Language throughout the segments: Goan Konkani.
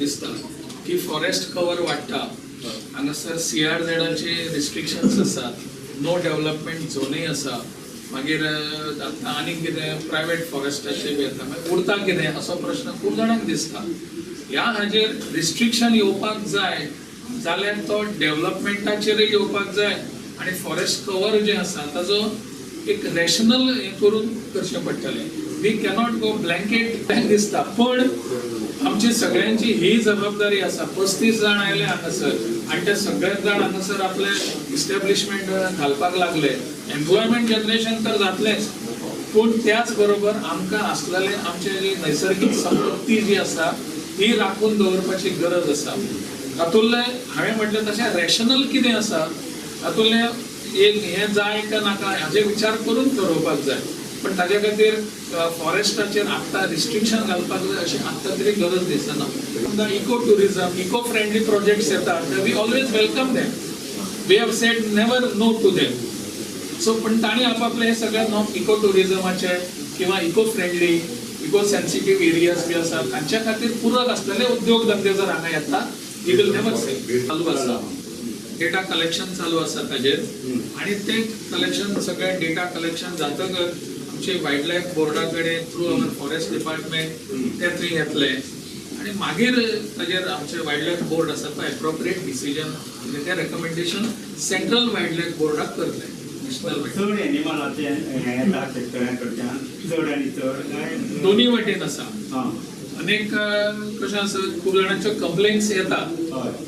दिसता की फॉरेस्ट कवर वाडटा, हांगासर सीआरझेडाचे रिस्ट्रिक्शन्स आसात, नो डेव्हलपमेंट झोनूय आसा, मागीर आतां आनीक कितें प्रायवेट फॉरेस्टाचे बी येता, मागीर उरता कितें असो प्रश्न खूब जाणांक दिसता. ह्या हाजेर रिस्ट्रिक्शन येवपाक जाय जाल्यार तो डेव्हलपमेंटाचेरय येवपाक जाय आनी फॉरेस्ट कवर जें आसा ताजो एक रॅशनल हें करून करचें पडटलें. We cannot go blanket दिसता, पण आमची सगळ्यांची ही जबाबदारी आसा. 35 जाण आयले हांगासर आनी ते सगळेच जाण हांगासर आपले इस्टॅब्लिशमेंट घालपाक लागले, एम्प्लॉयमेंट जनरेशन तर जातलेंच, पूण त्याच बरोबर आमकां आसलेले आमचे जी नैसर्गीक संपत्ती जी आसा ती राखून दवरपाची गरज आसा. तातूंतलें हांवें म्हटलें तशें रॅशनल कितें आसा तातूंतलें एक हें जाय काय नाका हाजे विचार करून थारोवपाक जाय, पण ताज्या खातीर फॉरेस्टाचेर आत्तां रिस्ट्रिक्शन घालपाक जाय अशी आत्तां तरी गरज दिसना. समजा eco tourism, eco friendly projects येतात, we always welcome them, we have said never no to them. So पण तांणी आपापले हे सगळे नॉ इको टुरिजमाचे किंवा eco friendly, eco sensitive areas बी आसात तांच्या खातीर पुरक आसलेले उद्योग धंदे जर हांगा येता, we will never से. चालू आसा डेटा कलेक्शन चालू आसा ताजेर आनी ते कलेक्शन सगळें डेटा कलेक्शन जातकच आमचे वायल्ड लायफ बोर्डा कडेन थ्रू our forest department ते थंय येतले आनी मागीर ताजेर आमचे वायल्ड लायफ बोर्ड आसा तो एप्रोप्रिएट डिसिजन म्हणजे ते रेकमेंडेशन सेंट्रल वायल्ड लायफ बोर्डाक करतले. नॅशनल चड एनिमलाचे हें येता शेतकऱ्यां कडच्यान चड आनी चड काय दोन्ही वाटेन आसा. अनेक कशें आसा खूब जाणांच्यो कंप्लेन्स येतात,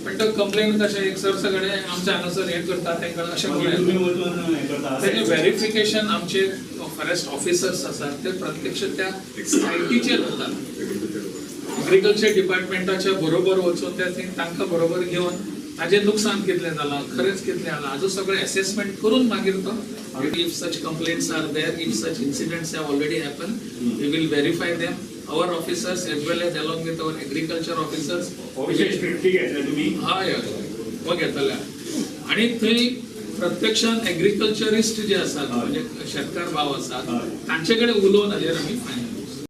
पण तो कंप्लेन कशें एक सर सगळे आमच्या हांगासर हें करता तें करता अशें म्हणून तेजें व्हेरिफिकेशन आमचे फॉरेस्ट ऑफिसर्स आसात ते प्रत्यक्ष त्या सायटीचेर वतात, एग्रीकल्चर डिपार्टमेंटाच्या बरोबर वचून ते तांकां बरोबर घेवन ताजें नुकसान कितलें जालां, खरेंच कितलें जालां हाजो सगळें एसेसमेंट करून मागीर तो if such complaints are there, if such incidents have already happen, we will verify them, our officers as well as along with our agriculture officers. हय हय हो घेतले आनी थंय प्रत्यक्षान एग्रीकल्चरिस्ट जे आसात म्हणजे शेतकार भाव आसात तांचे कडेन उलोवन हाजेर आमी फायनल